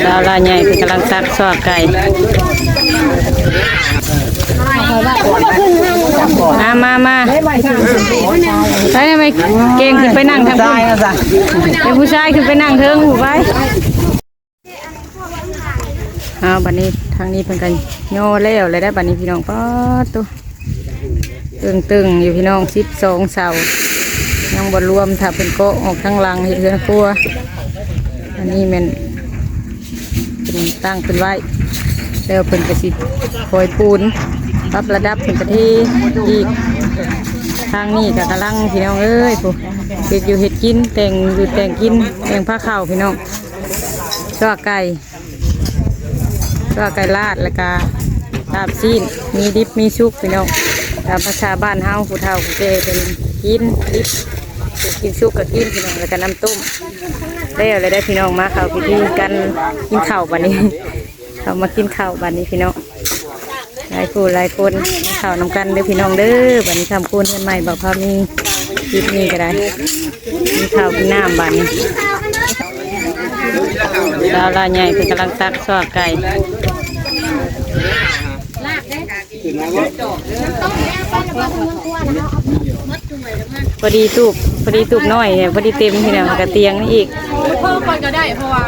ສາວລາວໃຫຍ່ເພິ່ນກຳລັງຕັກຊອກໄກ່ ມາ ມາ ມາ ໄປ ໄປ ເກັ່ງຂຶ້ນໄປນັ່ງທາງພຸ້ນ ເປັນຜູ້ຊາຍຂຶ້ນໄປນັ່ງເທິງພຸ້ນໄປ. ເອົາ ບັດນີ້ທາງນີ້ເພິ່ນກໍຍໍແລ້ວແລ້ວໄດ໋ ບັດນີ້ພີ່ນ້ອງ. ປາດໂທ້ ເຕີງໆຢູ່ພີ່ນ້ອງ ສິບສອງເສົາ ຍັງບໍ່ລວມ ຖ້າເພິ່ນເກາະອອກທາງຫຼັງເຮັດເຮືອນຄົວ. ອັນນີ້ແມ່ນເພິ່ນຕັ້ງຂຶ້ນໄວ້ ແລ້ວເພິ່ນກໍຊິຄ່ອຍປູນ ປັບລະດັບ ເພິ່ນກະເທອີກ. ທາງນີ້ກໍກຳລັງ ພີ່ນ້ອງເອີຍ ຜູ້ເຮັດຢູ່ເຮັດກິນ ແຕ່ງຢູ່ແຕ່ງກິນ ແຕ່ງພາເຂົ້າ ພີ່ນ້ອງ. ຊອກໄກ່ ຊອກໄກ່ລາດ ແລ້ວກະລາບຊີ້ນ ມີດິບມີສຸກ ພີ່ນ້ອງ. ຕາມພາສາບ້ານເຮົາ ຜູ້ເຖົ້າຜູ້ແກ່ເພິ່ນກິນດິບ ກິນສຸກກໍກິນ ພີ່ນ້ອງ. ແລ້ວກະນ້ຳຕົ້ມ ແລ້ວແລ້ວໄດ໋ ພີ່ນ້ອງ. ມາເຂົ້າພິທີກັນ ກິນເຂົ້າບັດນີ້ ເຂົ້າມາກິນເຂົ້າບັດນີ້ ພີ່ນ້ອງ. ຫຼາຍຜູ້ຫຼາຍຄົນເຂົ້ານຳກັນເດີພີ່ນ້ອງເດີ. ບັດນີ້ຄຳຄູນເຮືອນໃໝ່ບໍ່ພາມີ ຄລິບນີ້ກໍໄດ້ກິນເຂົ້າກິນນ້ຳບັດນີ້. ສາວລາວໃຫຍ່ເພິ່ນກຳລັງຕັກຊອກໄກ່ ພໍດີຕູບ ພໍດີຕູບນ້ອຍ ພໍດີເຕັມ ພີ່ນ້ອງ. ກະຕຽງນີ້ອີກ ເພີ່ມກ່ອນກໍໄດ້ ເພາະວ່າ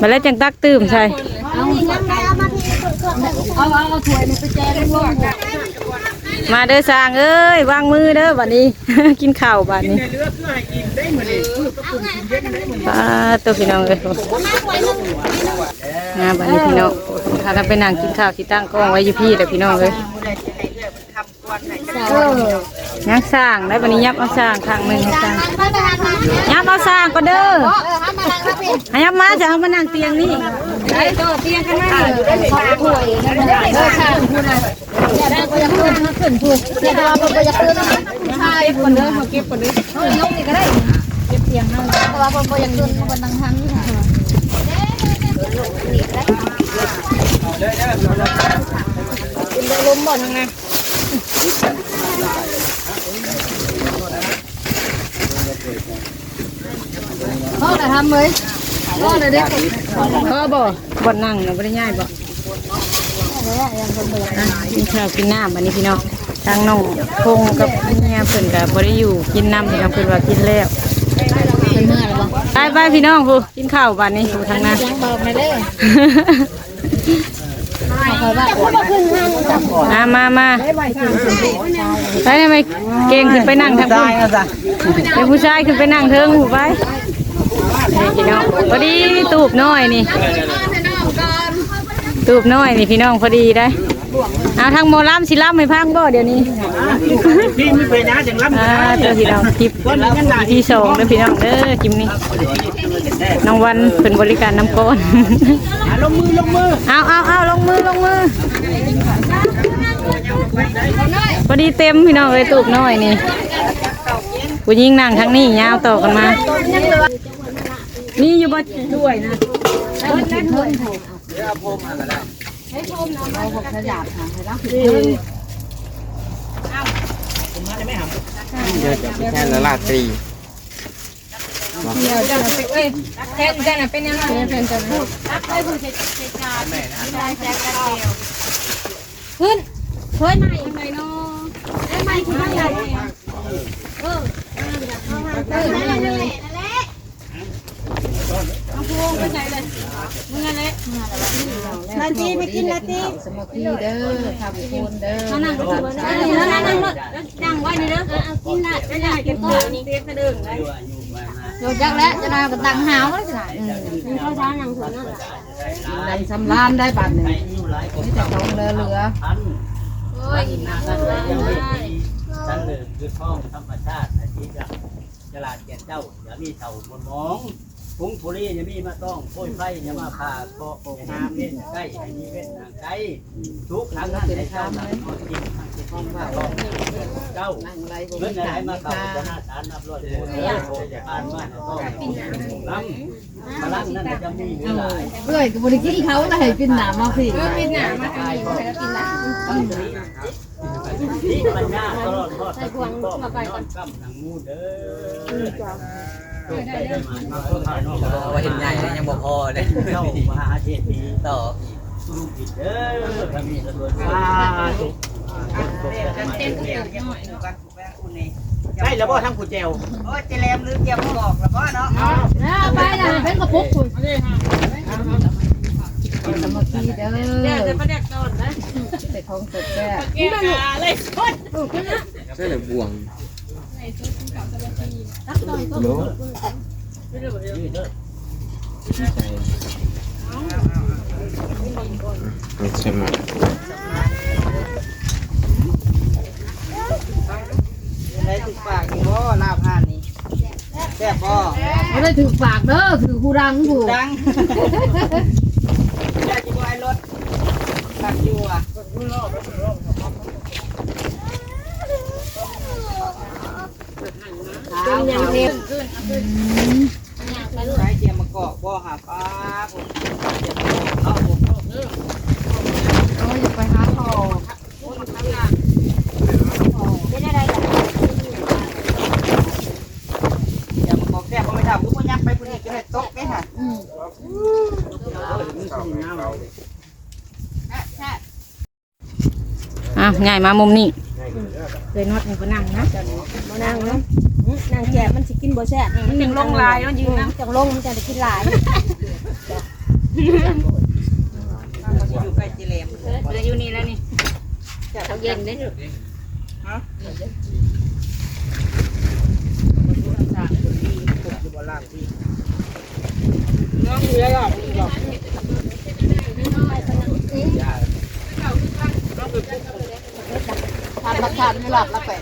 ມາແລ້ວຈັ່ງຕັກຕື່ມໃສ່. ເອົາ ເອົາ ເອົາຖ້ວຍນີ້ໄປແຈກໃຫ້ພວກ ມາເດີຊ່າງເອີຍ ວາງມືເດີບັດນີ້ ກິນເຂົ້າບັດນີ້. ປາດໂທ້ ພີ່ນ້ອງເອີຍ ມາບັດນີ້ພີ່ນ້ອງ ພາກັນໄປນັ່ງກິນເຂົ້າ ຊິຕັ້ງກ້ອງໄວ້ຢູ່ພີ້ແຫຼະ ພີ່ນ້ອງເອີຍ. ຍັງສ້າງໄດ້ ບັດນີ້ຍັບເອົາສ້າງຂ້າງໜຶ່ງ ຍັບເອົາສ້າງກ່ອນເດີ. ໃຫ້ຍັບມາ ຈະເອົາມານັ່ງຕຽງນີ້ ໄດ້ຕໍ່ຕຽງກັນມາ ເອີ ເອົາຖ້ວຍ ເອີ ຊ່າງພຸ້ນນະ ຢ່າໄດ້ ບໍ່ຢາກຂຶ້ນ ຂຶ້ນພຸ້ນ ແຕ່ວ່າບໍ່ຢາກຂຶ້ນ ເກັບກ່ອນເດີ ເຮົາເກັບກ່ອນເດີ ເຮົາລົງນີ້ກໍໄດ້ ເກັບຕຽງເຮົາ ແຕ່ວ່າເພິ່ນບໍ່ຢາກຂຶ້ນ ເພິ່ນນັ່ງຫັ້ນ ກິນໄດ້ລົມບໍ່ທາງນັ້ນ? ພໍລະທຳເອີຍ ພໍລະເດ້ ພໍບໍ່? ບ່ອນນັ່ງນະ ບໍ່ໄດ້ຍ້າຍບໍ່? ອ່ະ ກິນເຂົ້າກິນນ້ຳບັດນີ້ພີ່ນ້ອງ. ທາງນ້ອງພົງກັບເມຍເພິ່ນກໍບໍ່ໄດ້ຢູ່ກິນນຳພີ່ນ້ອງ ເພິ່ນວ່າກິນແລ້ວ ເພິ່ນເມືອແລ້ວບໍ່? ໄປໆ ພີ່ນ້ອງ ຜູ້ກິນເຂົ້າບັດນີ້ ຜູ້ທາງນັ້ນ ຍັງບອກແນ່ເດີ. ມາ ມາ ມາ ໄປໄດ້ໄໝ ເກັ່ງຂຶ້ນໄປນັ່ງທາງພຸ້ນ ເປັນຜູ້ຊາຍຂຶ້ນໄປນັ່ງເທິງພຸ້ນໄປ. ນີ້ພີ່ນ້ອງ ພໍດີຕູບນ້ອຍນີ້ ຕູບນ້ອຍນີ້ພີ່ນ້ອງ ພໍດີໄດ໋. ເອົາ ທາງໝໍລຳຊິລຳໃຫ້ຟັງບໍ່ດຽວນີ້? ພີ້ມີໄປນາຈັ່ງລຳ ອ່າ ເຈົ້າພີ່ນ້ອງ ຄລິບທີສອງເດີພີ່ນ້ອງເດີ ຄລິບນີ້ ນ້ອງວັນເປັນບໍລິການນຳກ່ອນ. ອ່ະ ລົງມື ລົງມື ເອົາ ເອົາ ເອົາ ລົງມື ລົງມື. ພໍດີເຕັມພີ່ນ້ອງເອີຍ ຕູບນ້ອຍນີ້ ຜູ້ຍິງນັ່ງທາງນີ້ຍາວຕໍ່ກັນມາ. ມີຢູ່ບໍ່ຖ້ວຍນະ? ເດີ ເອົາຜົມມາກໍໄດ້ ໃຫ້ຜົມນະ ມັນກໍຂະຫຍັບຫາໃຫ້ລາວຂຶ້ນເທິງ. ເດີ ຈະໄປແທນລະລາດຕີ. ດຽວເຈົ້ານະເປັນ ເອີຍ ແທນເຈົ້ານະເປັນແນວນັ້ນເລີຍ ແທນເຈົ້ານະ. ຂຶ້ນ ຖ້ວຍໃໝ່ ຖ້ວຍໃໝ່ເນາະ ຖ້ວຍໃໝ່ຄືໃດ? ເອີ ເອີ ເອົາພວງໄປໃສ່ເລີຍ ເມືອແຫຼະ. ລາຕີ ມາກິນລາຕີ ສາມັກຄີເດີ ຂ້າມຄົນເດີ ມານັ່ງ ມານັ່ງ ນັ່ງ ນັ່ງ ນັ່ງໄວ້ນີ້ເດີ. ເອົາ ກິນລະ ກິນລະ ກິນຕໍ່ນີ້ ເຕຍສະເດີງໄດ້. ໂດນຈັກແລ້ວ ຈະນາກໍຕັ້ງຫາວແລ້ວ ອືມ ກິນເຂົ້າທາງຫຍັງເຖິງນັ້ນລະ. ກິນໄດ້ສຳລານໄດ້ບາດນີ້ ມີແຕ່ຂອງເຫຼືອໆ. ໂອ້ຍ ກິນມາກເລີຍ ສັນເລີດຄືທອງທຳມະຊາດ ອາທິດ ຈະຫຼາດແກ່ນເຈົ້າ ຢ່າມີເສົ້າໝົດໝອງ ຜົງຜູລີ ຢ່າມີມາຕ້ອງ ໂພຍໄຟ ຢ່າມາຜ່າເຄາະ ໃຫ້ເປັນໃກ້ ໃຫ້ມີເວັນທາງໄກ ສຸກທາງນັ້ນ ໃຫ້ເຈົ້ານັ່ງ ຄວາມຈິງ ທາງຈິດ ຄວາມເວົ້າ ເຈົ້າ ເງິນໃດມາເຂົ້າ ຈະໜ້າສານນັບຮ້ອຍໂກດ ໂຊກຈະຜ່ານມາ ໃຫ້ຕ້ອງນຳ ພະລັງນັ້ນຈະມີເຫຼືອຫຼາຍ. ເອື້ອຍກໍບໍ່ໄດ້ກິນເຂົ້າລະ ໃຫ້ປິ່ນໜ້າມາພີ້ ເອີ ປິ່ນໜ້າມາທາງນີ້ ໃຫ້ລາວປິ່ນໜ້າ ມີປັນຍາຕະຫຼອດຮອດ ໃສ່ພວງທົ່ວໄປກ່ອນ ນອນກຳນັ່ງມູເດີ. ອືມ ເຈົ້າ. ວ່າເຮັດໃຫຍ່ແລ້ວຍັງບໍ່ພໍເດ້ ເຈົ້າມະຫາເສດຖີຕໍ່ອີກ ທຸລະກິດເດີ ສາທຸ ໄດ້ແລ້ວບໍ່ທາງຜູ້ແຈ່ວ? ໂອ້ຍ ເຈແຫຼມລືມຈຽມມະກອກແລ້ວບໍ່ເນາະ? ເອົາໄປລະ ເປັນກະປຸກພຸ້ນ ສາມັກຄີເດີ ແຕ່ປາແດກຕອນນະ ແຕ່ຂອງແຊບໆ ກິນກະໄລ່ສົດ ໃສ່ລະບ່ວງ ໂລ ໃສ່ໝາກ ໄດ້ຖືກປາກຢູ່ບໍ່ ລາບຮ້ານນີ້ ແຊບບໍ່? ບໍ່ໄດ້ຖືກປາກເດີ ຖືກຫູດັງພຸ້ນ ຫູດັງ ແຊບຢູ່ບໍ່ ໄອ້ລົດ ຄັກຢູ່ວ່າ. ເປັນຫຍັງເຮັດ ອືມ ໃຊ້ຈຽມມະກອກບໍ່ຫາປ້າ ຕຽມມະກອກເນາະ ໂອ້ຍ ຢາກໄປຫາພໍ່ ເປັນຈັ່ງໃດລະ ຕຽມມະກອກແຊບບໍ່ແມ່ເຖົ້າ ຄືບໍ່ຍັບໄປຜູ້ນີ້ ຈະໃຫ້ຕົກເດ້ຫະ ອືມ ແຊບໆ. ອ້າວ ຍ້າຍມາມຸມນີ້ ເອີຍ ນັດນີ້ກໍນັ່ງນະ ບໍ່ນັ່ງນະ ອືມ ນັ່ງແຈມມັນຊິກິນບໍ່ແຊບ ມັນຈັ່ງລົງຫຼາຍ ມັນຢືນນຳ ມັນຈັ່ງລົງ ມັນຈັ່ງໄດ້ກິນຫຼາຍ ມັນຊິຢູ່ໃກ້ເຈແຫຼມ ເອີ ຢູ່ນີ້ແລ້ວນີ້ ເຂົ້າເຢັນເດ້ລູກ ຮະ ນ້ອງເຫຼືອຫຼອກນີ້ບອກ ທຳມະທານຢູ່ລາບລະແປດ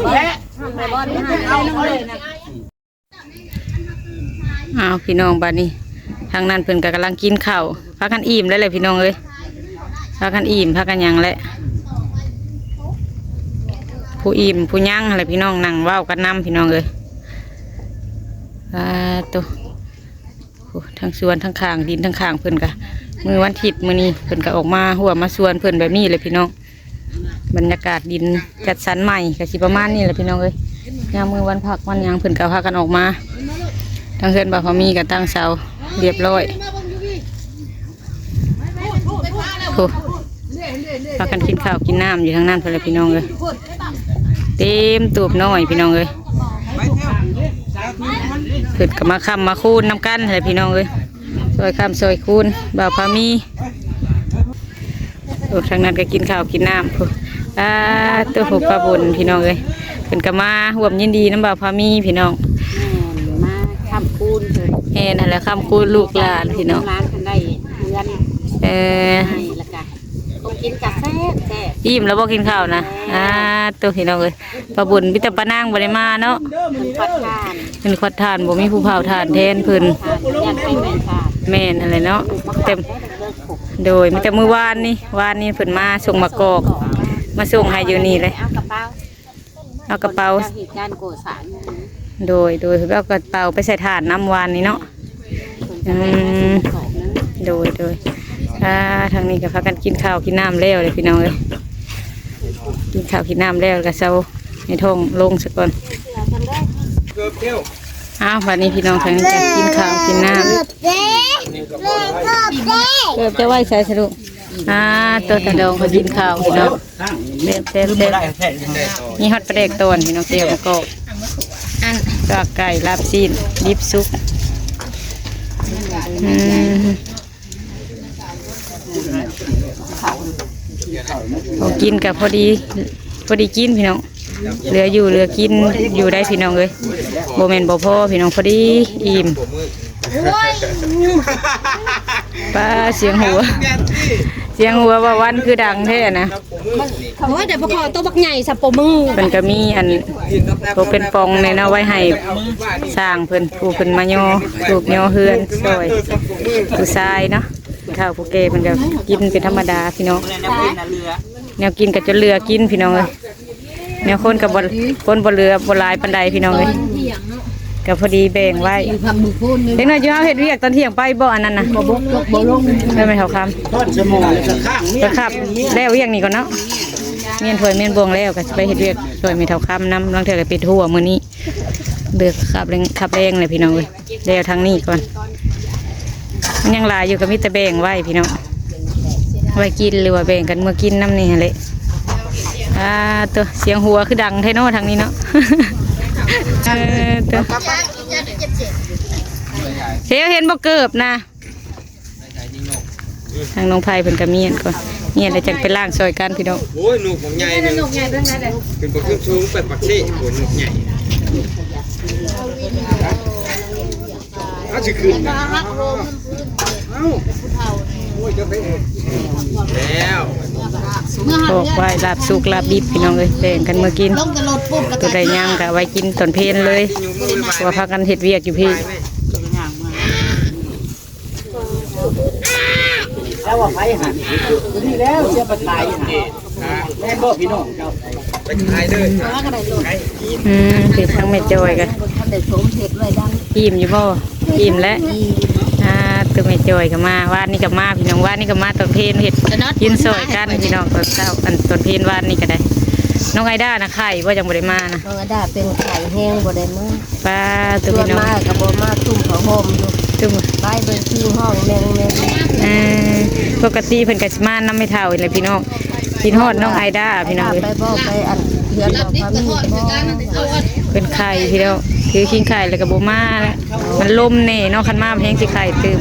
ແລະ ອ້າວ ພີ່ນ້ອງ ບາດນີ້ ທາງນັ້ນເພິ່ນກໍກຳລັງກິນເຂົ້າ ພາກັນອີ່ມແລ້ວແຫຼະພີ່ນ້ອງເອີຍ ພາກັນອີ່ມ ພາກັນຫຍັງແຫຼະ ຜູ້ອີ່ມຜູ້ຫຍັງຫັ້ນແຫຼະພີ່ນ້ອງ ນັ່ງເວົ້າກັນນຳພີ່ນ້ອງເອີຍ ອາ ໂຕ ໂອ້ ທັງສວນທັງຂ້າງ ດິນທັງຂ້າງເພິ່ນກະ ມື້ວັນທິດມື້ນີ້ເພິ່ນກະອອກມາຮົ້ວມມາສວນເພິ່ນແບບນີ້ແຫຼະພີ່ນ້ອງ. ບັນຍາກາດດິນຈັດສັນໃໝ່ກະຊິປະມານນີ້ແຫຼະພີ່ນ້ອງເອີຍ. ຍາມມື້ວັນພັກວັນຫຍັງເພິ່ນກະພາກັນອອກມາ. ທາງເຮືອນບ່າວພາມີກະຕັ້ງເສົາຮຽບຮ້ອຍ. ໂອ້ ພາກັນກິນເຂົ້າກິນນ້ຳຢູ່ທາງນັ້ນພຸ້ນແຫຼະພີ່ນ້ອງເອີຍ. ເຕັມຕູບນ້ອຍພີ່ນ້ອງເອີຍ. ເພິ່ນກະມາຄ້ຳມາຄູນນຳກັນຫັ້ນແຫຼະພີ່ນ້ອງເອີຍ. ຊ່ອຍຄ້ຳຊ່ອຍຄູນ ບ່າວພາມີ. ໂອ້ ທາງນັ້ນກໍກິນເຂົ້າກິນນ້ຳພຸ້ນ. ອາ ໂຕ ຜູ້ປ້າບຸນພີ່ນ້ອງເອີຍ ເພິ່ນກໍມາຮ່ວມຍິນດີນຳບ່າວພາມີພີ່ນ້ອງ. ແມ່ນ ມາຄ້ຳຄູນເພິ່ນ. ແມ່ນຫັ້ນແຫຼະ ຄ້ຳຄູນລູກຫຼານພີ່ນ້ອງ. ຫຼານເພິ່ນໄດ້ເຮືອນ ເອີ ໃໝ່ ແລ້ວກະຂອງກິນກະແຊບໆ. ອີ່ມແລ້ວບໍ່ກິນເຂົ້ານະ? ແຊບ. ອາ ໂຕ ພີ່ນ້ອງເອີຍ. ປ້າບຸນມີແຕ່ປ້ານາງບໍ່ໄດ້ມາເນາະ. ເພິ່ນຄວັດຖ່ານ ເພິ່ນຄວັດຖ່ານ ບໍ່ມີຜູ້ເຜົາຖ່ານແທນເພິ່ນ. ແມ່ນຫັ້ນແຫຼະເນາະ. ແຕ່ ໂດຍ ມີແຕ່ມື້ວານນີ້ ວານນີ້ເພິ່ນມາສົ່ງໝາກກອກ ມາສົ່ງໃຫ້ຢູ່ນີ້ເລີຍ. ເອົາກະເປົາ ເອົາກະເປົາ ເຈົ້າເຮັດການກໍ່ສ້າງ. ໂດຍ ໂດຍ ເອົາກະເປົາໄປໃສ່ຖ່ານນຳວານນີ້ເນາະ. ອືມ ໂດຍ ໂດຍ. ອາ ທາງນີ້ກໍພາກັນກິນເຂົ້າກິນນ້ຳແລ້ວເລີຍພີ່ນ້ອງເອີຍ. ກິນເຂົ້າກິນນ້ຳແລ້ວກໍເຊົາໃຫ້ທ້ອງໂລ່ງຊະກ່ອນ. ອ້າວ ບັດນີ້ພີ່ນ້ອງ ທາງນີ້ກໍກິນເຂົ້າກິນນ້ຳ. ເກີບຈະໄວ້ໃສສະລູກ? ອາ ໂຕ ຕາດອງກໍກິນເຂົ້າພີ່ນ້ອງ. ແຊບໆ ມີຮອດປາແດກຕອນພີ່ນ້ອງ ແຈ່ວໝາກກອກ ອັນ ລາບໄກ່ ລາບຊີ້ນ ດິບສຸກ. ອືມ ພໍກິນກໍພໍດີ ພໍດີກິນພີ່ນ້ອງ. ເຫຼືອຢູ່ເຫຼືອກິນຢູ່ໄດ໋ພີ່ນ້ອງເອີຍ. ບໍ່ແມ່ນບໍ່ພໍພີ່ນ້ອງ ພໍດີອີ່ມ. ປ້າ ສຽງຫົວ ສຽງຫົວວ່າວັນຄືດັງແທ້ນະ. ໂອ້ຍ ໄດ້ປາຄໍໂຕບັກໃຫຍ່ຊະ ໂປມື. ເພິ່ນກໍມີອັນ ໂຕເປັນປ່ອງແນ່ເນາະ ໄວ້ໃຫ້ຊ່າງເພິ່ນ ຜູ້ເພິ່ນມາຍໍ ຕູບຍໍເຮືອນຊ່ອຍ ຜູ້ຊາຍເນາະ. ຜູ້ເຖົ້າຜູ້ແກ່ເພິ່ນກໍກິນເປັນທຳມະດາພີ່ນ້ອງ. ແນວກິນກໍຈົນເຫຼືອກິນພີ່ນ້ອງເອີຍ. ແນວຄົນກໍບໍ່ ຄົນບໍ່ເຫຼືອ ບໍ່ຫຼາຍປານໃດພີ່ນ້ອງເອີຍ. ກ ກໍພໍດີແບ່ງໄວ້. ເດັກນ້ອຍຢູ່ເຮົາເຮັດວຽກຕອນທ່ຽງໄປບໍ່ ອັນນັ້ນນະ? ບໍ່ບົກ ບໍ່ລົງ. ເອີ ແມ່ເຖົ້າຄຳ ທອດສະໝໍແລ້ວກໍຄ້າງເມຍ ກໍຂັບແລ້ວວຽກນີ້ກ່ອນເນາະ. ມ້ຽນຖ້ວຍມ້ຽນບ່ວງແລ້ວກໍຊິໄປເຮັດວຽກຊ່ວຍແມ່ເຖົ້າຄຳນຳ. ລາງເທື່ອກໍເປັນຫົວມື້ນີ້ ເລືອກຂັບແລງ ຂັບແລງແຫຼະພີ່ນ້ອງເອີຍ. ແລ້ວທາງນີ້ກ່ອນ ມັນຍັງຫຼາຍຢູ່ ກໍມີແຕ່ແບ່ງໄວ້ພີ່ນ້ອງ ໄວ້ກິນ ຫຼືວ່າແບ່ງກັນເມືອກິນນຳນີ້ຫັ້ນແຫຼະ. ອ່າ ຕົວະ ສຽງຫົວຄືດັງແທ້ເນາະທາງນີ້ເນາະ. ເອີ ຕົວະ ເຊວເຫັນບໍ່ເກີບນະ? ທາງນ້ອງໄພເພິ່ນກໍມ້ຽນກ່ອນ ມ້ຽນແລ້ວຈັ່ງໄປລ້າງຊ່ອຍກັນພີ່ນ້ອງ. ໂອ້ຍ ນົກບັກໃຫຍ່ໜຶ່ງ ຂຶ້ນໄປຂຶ້ນສູງໄປປາກເຊ. ໂອ້ຍ ນົກໃຫຍ່ ເອົາຊິຂຶ້ນນະ. ເອົ້າ ໂອ້ຍ ຈະໄປແລ້ວ ພວກໄວ້ລາບສຸກລາບດິບພີ່ນ້ອງເອີຍ ແບ່ງກັນເມືອກິນ. ຕົວໃດຍັງກໍເອົາໄວ້ກິນຕອນເພນເລີຍ ເພາະວ່າພາກັນເຮັດວຽກຢູ່ພີ້. ແລ້ວວ່າໄປຫັ້ນ ຕົວນີ້ແລ້ວຈະໄປຂາຍຫັ້ນ ແມ່ນບໍ່ພີ່ນ້ອງເຈົ້າ? ໄປຂາຍເດີ. ອືມ ເຮັດທາງແມ່ຈອຍກໍ ບໍ່ທັນໄດ້ສົມເຮັດໄວ້ດັງ. ອີ່ມຢູ່ບໍ່? ອີ່ມແລ້ວ. ອ່າ ຕົວແມ່ຈອຍກໍມາ ວານນີ້ກໍມາພີ່ນ້ອງ ວານນີ້ກໍມາຕອນເພນ ເຮັດກິນຊ່ອຍກັນພີ່ນ້ອງ. ຕອນເຊົ້າ ອັນຕອນເພນວານນີ້ກໍໄດ້. ນ້ອງໄອດ້ານະໄຂ້ບໍ່ ຈັ່ງບໍ່ໄດ້ມານະ? ນ້ອງໄອດ້າເປັນໄຂ້ແຮງ ບໍ່ໄດ້ມາ. ປ້າ ຕົວ ຊວນ ພີ່ນ້ອງ ມາກໍບໍ່ມາ ຕຸ້ມຜ້າຫົ່ມຢູ່ ຕຸ້ມ ໄປເບິ່ງທີ່ຫ້ອງແມ່ງໆ. ເອີ ປົກກະຕິເພິ່ນກໍຊິມານຳແມ່ເຖົ້ານີ້ແຫຼະພີ່ນ້ອງ. ຄິດຮອດນ້ອງໄອດ້າພີ່ນ້ອງເອີຍ. ໄປບໍ່ ໄປອັນເຮືອນບໍ່ ພາມີບໍ່? ເພິ່ນໄຂ້ພີ່ນ້ອງ ຄືຄິງໄຂ້ແລ້ວກໍບໍ່ມາແລ້ວ ມັນລົມແນ່ເນາະ. ຄັນມາແຮງຊິໄຂ້ຕື່ມ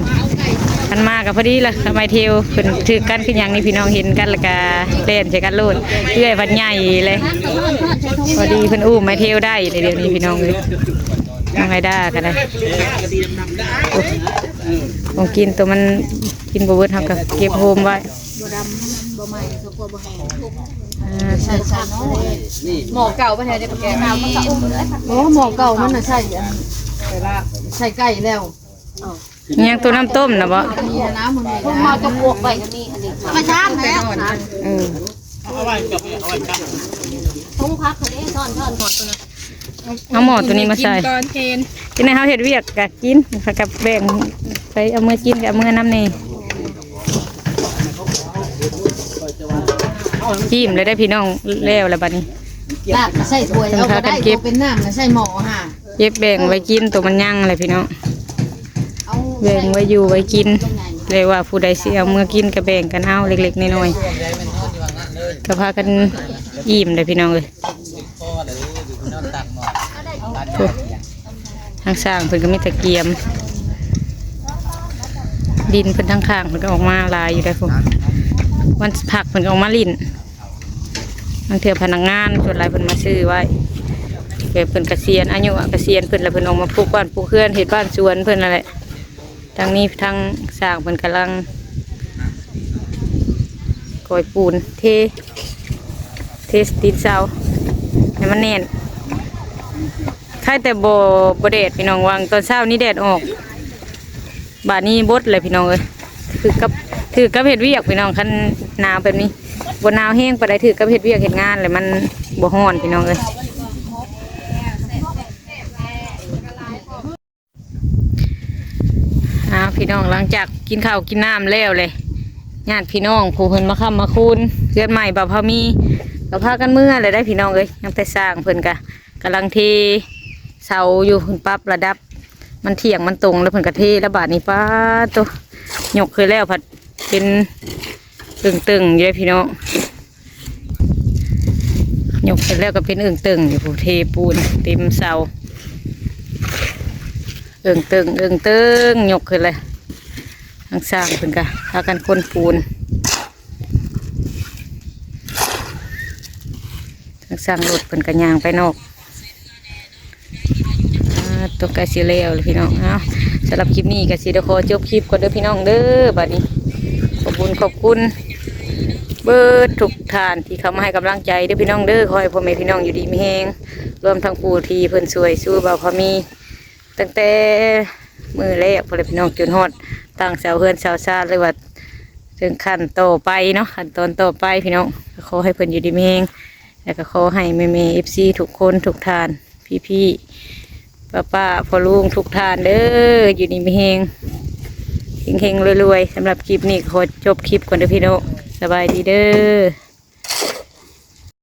ຄັນມາກໍພໍດີລະ ກັບໄອເທວ. ເພິ່ນຖືກກັນຄືຫຍັງນີ້ພີ່ນ້ອງ ເຫັນກັນແລ້ວກໍແລ່ນໃສ່ກັນໂລດ. ເອື້ອຍພັດໃຫຍ່ເລີຍ ພໍດີເພິ່ນອຸ້ມໄອເທວໄດ້ເດ ດຽວນີ້ພີ່ນ້ອງເອີຍ. ນ້ອງໄອດ້າກໍໄດ້ ໂອ້ ຂອງກິນຕົວມັນກິນບໍ່ເບິດ ເຮົາກໍເກັບໂຮມໄວ້. ບໍ່ດຳ ບໍ່ໄໝ້ ສະກົວບໍ່ແຫ້ງ. ອ່າ ໃສ່ ໃສ່ ໝໍ້ເກົ່າບໍ່ແທ້ເດ້ ປະແກ. ໂອ້ ໝໍ້ເກົ່າມັນນະໃສ່ອັນ ແບບວ່າໃສ່ໄກ່ແລ້ວ. ຍັງຕົວນ້ຳຕົ້ມນະບໍ່? ມີນະ ມື້ນີ້ນະ ມາຈະພວກໄວ້ກໍມີ ອັນນີ້ ມາຊາມແລ້ວ. ເອີ ເອົາໄວ້ກັບ ເອົາໄວ້ກັບ ຖົງຜັກເດ້ ຊ້ອນ ຊ້ອນ ຊ້ອນຕົວນັ້ນ. ເອົາໝໍ້ຕົວນີ້ມາໃສ່ ກິນຕອນເພນ. ກິນໃຫ້ເຮົາເຮັດວຽກກະກິນ ແລ້ວກະແບ່ງໄປເອົາເມືອກິນ ກະເອົາເມືອນຳແດ່. ອີ່ມແລ້ວໄດ໋ພີ່ນ້ອງ ແລ້ວລະບັດນີ້. ລາກໃສ່ຖ້ວຍເອົາກໍໄດ້ ເກັບ ເປັນນ້ຳນະ ໃສ່ໝໍ້ຫາ ເກັບແບ່ງໄວ້ກິນ ໂຕມັນຍັງແຫຼະພີ່ນ້ອງ. ເອົາ ແບ່ງໄວ້ຢູ່ໄວ້ກິນ ແລ້ວວ່າຜູ້ໃດຊິເອົາເມືອກິນກະແບ່ງກັນເອົາ ເລັກໆນ້ອຍໆ ກະພາກັນອີ່ມເດ້ພີ່ນ້ອງເອີຍ. ໂອ້ ທາງຊ່າງເພິ່ນກໍມີແຕ່ກຽມ ດິນເພິ່ນທາງຂ້າງເພິ່ນກໍອອກມາຫຼາຍຢູ່ໄດ໋ພຸ້ນ. ວັນພັກເພິ່ນກໍອອກມາຫຼິ້ນ ບາງເທື່ອພະນັກງານສ່ວນຫຼາຍເພິ່ນມາຊື້ໄວ້ ແຕ່ເພິ່ນກະສຽນ ອາຍຸກະສຽນເພິ່ນ ແລ້ວເພິ່ນອອກມາປູກບ້ານປູກເຮືອນ ເຮັດບ້ານສວນເພິ່ນນັ້ນແຫຼະ. ທາງນີ້ທາງຊ່າງເພິ່ນກຳລັງກ່ອຍປູນ ເທ ເທຕີນເສົາໃຫ້ມັນແໜ້ນ. ໄຄແຕ່ບໍ່ ບໍ່ແດດພີ່ນ້ອງ ຫວ່າງຕອນເຊົ້ານີ້ແດດອອກ ບາດນີ້ບົດແຫຼະພີ່ນ້ອງເອີຍ. ຖືກກັບ ຖືກກັບເຮັດວຽກພີ່ນ້ອງ ຄັນໜາວແບບນີ້ ບໍ່ໜາວແຮງປານໃດ ຖືກກັບເຮັດວຽກເຮັດງານແລ້ວມັນບໍ່ຮ້ອນພີ່ນ້ອງເອີຍ. ອ້າວ ພີ່ນ້ອງ ຫຼັງຈາກກິນເຂົ້າກິນນ້ຳແລ້ວເລີຍ ຍາດພີ່ນ້ອງຜູ້ເພິ່ນມາຄ້ຳມາຄູນເຮືອນໃໝ່ບ່າວພາມີ ກໍພາກັນເມືອແລ້ວໄດ໋ພີ່ນ້ອງເອີຍ. ຍັງແຕ່ຊ່າງເພິ່ນກະກຳລັງເທເສົາຢູ່ ເພິ່ນປັບລະດັບ ມັນທ່ຽງມັນຕົງ ແລ້ວເພິ່ນກະເທລະບາດນີ້. ປາດໂທ້ ຍົກຂຶ້ນແລ້ວພັດເປັນເຕີງໆຢູ່ເດ້ພີ່ນ້ອງ. ຍົກຂຶ້ນແລ້ວກໍເປັນເອີ່ງເຕີງຢູ່ ເທປູນເຕັມເສົາ ເອີ່ງເຕີງ ເອີ່ງເຕີງ ຍົກຂຶ້ນແລ້ວ. ທາງຊ່າງເພິ່ນກະພາກັນຂົນປູນ ທາງຊ່າງລົດເພິ່ນກະຍ່າງໄປນອກ. ອ່າ ຕົວໃກ້ຊິແລ້ວແລ້ວພີ່ນ້ອງ. ເອົາ ສຳລັບຄລິບນີ້ກໍຊິໄດ້ຂໍຈົບຄລິບກ່ອນເດີພີ່ນ້ອງເດີ. ບາດນີ້ຂອບຄຸນ ຂອບຄຸນເບິດທຸກທ່ານທີ່ເຂົ້າມາໃຫ້ກຳລັງໃຈເດີພີ່ນ້ອງເດີ. ຂໍໃຫ້ພໍ່ແມ່ພີ່ນ້ອງຢູ່ດີມີແຮງ ລວມທັງຜູ້ທີ່ເພິ່ນຊ່ວຍຊູ່ບ່າວພາມີ ຕັ້ງແຕ່ມື້ແລກພຸ້ນແຫຼະພີ່ນ້ອງ ຈົນຮອດຕັ້ງເສົາເຮືອນເສົາຊານ ຫຼືວ່າເຖິງຂັ້ນຕໍ່ໄປເນາະ ຂັ້ນຕອນຕໍ່ໄປພີ່ນ້ອງ. ກໍຂໍໃຫ້ເພິ່ນຢູ່ດີມີແຮງ ແລ້ວກໍຂໍໃຫ້ແມ່ໆ ເອັຟຊີ ທຸກຄົນທຸກທ່ານ ພີ່ ປ້າໆ ພໍ່ລຸງທຸກທ່ານເດີ ຢູ່ດີມີແຮງ ເຮັງໆ ລວຍໆ. ສຳລັບຄລິບນີ້ກໍຂໍຈົບຄລິບກ່ອນເດີພີ່ນ້ອງ ສະບາຍດີເດີ.